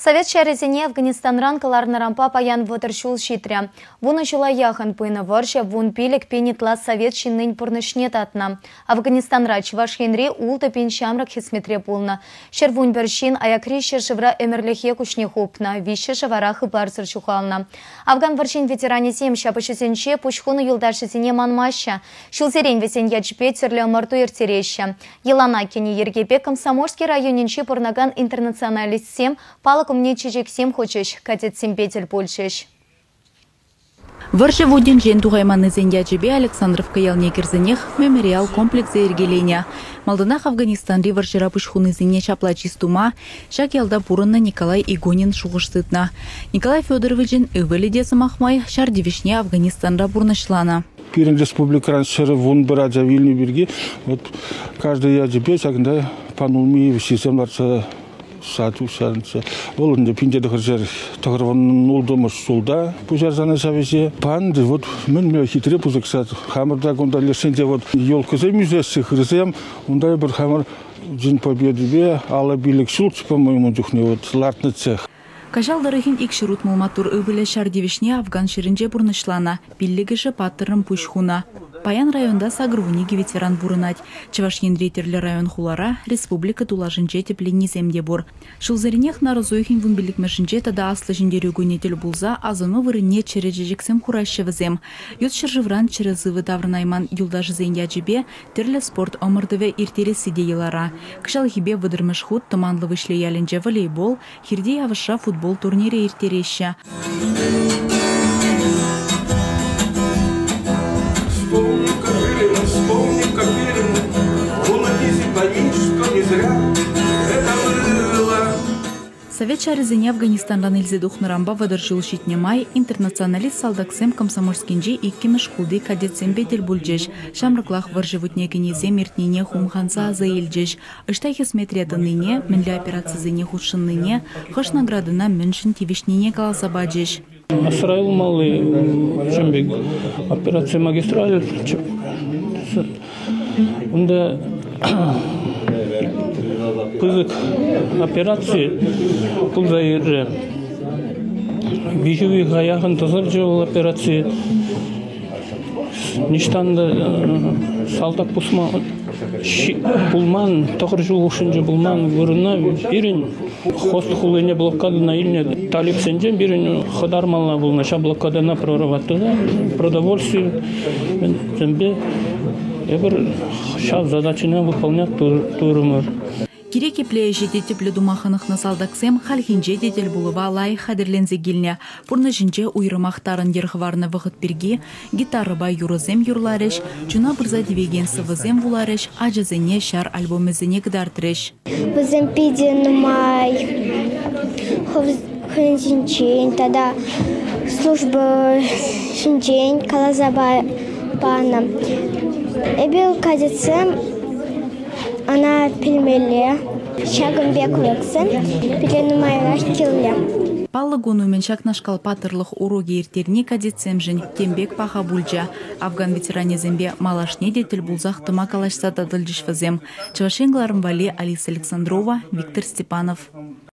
Совет ҫарӗсене Афганистанран кӑларнӑранпа паян 30 ҫул ҫитрӗ. 10 ҫула яхӑн пынӑ вӑрҫӑ 15 пин ытла совет ҫыннин пурнӑҫне татнӑ. Афганистанра Чӑваш Енри 6 пин ҫамрӑк хӗсметре пулнӑ. 111 ҫын аякри ҫӗршывра ӗмӗрлӗхе куҫне хупнӑ, виҫҫӗшӗ вара хыпарсӑр ҫухалнӑ. Афган вӑрҫин ветеранӗсем ҫапӑҫусенче пуҫ хунӑ юлташӗсене манмаҫҫӗ. Ҫулсерен вӗсен ячӗпе тӗрлӗ ӑмӑрту ирттереҫҫӗ. Йӑлана кӗнӗ йӗркепе Комсомольски районӗнче пурӑнакан интернационалистсем палӑк умне чечексем хучӗҫ, кадетсемпе тӗл пулчӗҫ. Вӑрҫӑ вутӗнчен тухайманнисен ячӗпе Александровка ялне кӗрсенех мемориал комплексӗ йӗркеленӗ. Малтанах Афганистанри вӑрҫӑра пуҫ хунисене ҫапла чыс тума ҫак ялта пурӑннӑ Николай Игонин шухӑш тытнӑ. Николай Федоровичӑн ывӑлӗ те, сӑмах май, ҫар тивӗҫне Афганистанра пурнӑҫланӑ. Пирӗн республикӑран 111 ача вилнӗ пирки вот каждый ячӗпе ҫакӑнта панулми йывӑҫҫисем лартса сад уҫарнӑччӗ. Вӑл ӗнтӗ 1990 ҫулта пуҫарсанӑ ҫав ӗҫе. Пан вот мӗн хитре пысӑк сад. Хамӑр та кунта лешсенче вот елкӑсем ӳсеҫҫӗ, хырсем. Унта эпир хамӑр День Победипе 55 ҫул, по-моему, чухне вот лартнӑ цех. Каҫал тӑрӑхӗн 260 маттур ывӑлӗ ҫар тивӗҫне Афган ҫӗрӗнче пурнӑҫланӑ, пиллӗкӗшӗ паттӑррӑн пуҫ хунӑ. Паян районта 82 ветеран пурӑнать. Чӑваш Енри тӗрлӗ район-хулара, республика тулашӗнче тӗпленнисем те пур. Ҫулсеренех нарӑс уйӑхӗн 15-мӗшӗнче тата Аслӑ Ҫӗнтерӳ кунӗ тӗл пулса асӑну вырӑнне чӗрӗ чечексем хураҫҫӗ вӗсем. Ют ҫӗршывран чӗрӗ-сывӑ таврӑнайман юлташӗсен ячӗпе тӗрлӗ спорт ӑмӑртӑвӗ ирттересси те йӑлара. Кӑҫалхипе 30-мӗш хут Тӑманлӑ Выҫли ялӗнче волейбол, Хирти Явӑшра футбол турнирӗ ирттереҫҫӗ. Вспомни-ка, вспомни-ка, не зря это было. Совет ҫарӗсене Афганистанран илсе тухнӑранпа 30 ҫул ҫитнӗ май интернационалист салтаксем Комсомольскинчи иккӗмӗш шкулти кадетсемпе тӗл пулчӗҫ. Ҫамрӑклах вӑрҫӑ вутне кӗнисем иртнине хумханса аса илчӗҫ. Ӑҫта хӗсметре тӑнине, мӗнле операцисене хутшӑннине, хӑш наградӑна мӗншӗн тивӗҫнине каласа пачӗҫ. Асра юлмалли ҫын пек операци магистраль унта пысӑк операци пулса иртрӗ. Виҫӗ уйӑха яхӑн тӑсӑлчӗ вӑл операци. Ниҫтан та салтак пусма пулман, 9 ҫул хушшинче пулман вырӑна пирӗн Хост хулине блокадӑна илнӗ талибсенчен пирӗн хӑтармалла пулнӑ. Ҫав блокадӑна прорывать туса продовольствие эпир ҫав задачӑна выполнять турӑмӑр. Кирек епле ӗҫе те тӗплӗ тума хӑнӑхнӑ салтаксем хальхинче те тӗл пулӑва лайӑх хатӗрленсе килнӗ. Пурнӑҫӗнче уйрӑмах тарӑн йӗр хӑварнӑ вӑхӑт пирки гитарӑпа юрӑсем юрларӗҫ, чуна пырса тивекен сӑвӑсем вуларӗҫ, ачасене ҫар альбомӗсене кӑтартрӗҫ. Вӗсем питӗ нумай хӑйӗн ҫинчен тата служба ҫинчен каласа панӑ. Эпир кадетсем ӑна пӗлмелле. Ҫакӑн пек уроксем пире нумайрах кирлӗ. Паллӑ кун умӗн ҫакнашкал паттӑрлӑх урокӗ ирттерни кадетсемшӗн тем пек паха пулчӗ. Афган ветеранӗсемпе малашне те тӗл пулсах тӑма калаҫса татӑлчӗҫ вӗсем. Чӑваш Ен кӑларӑм валли Алиса Александрова, Виктор Степанов.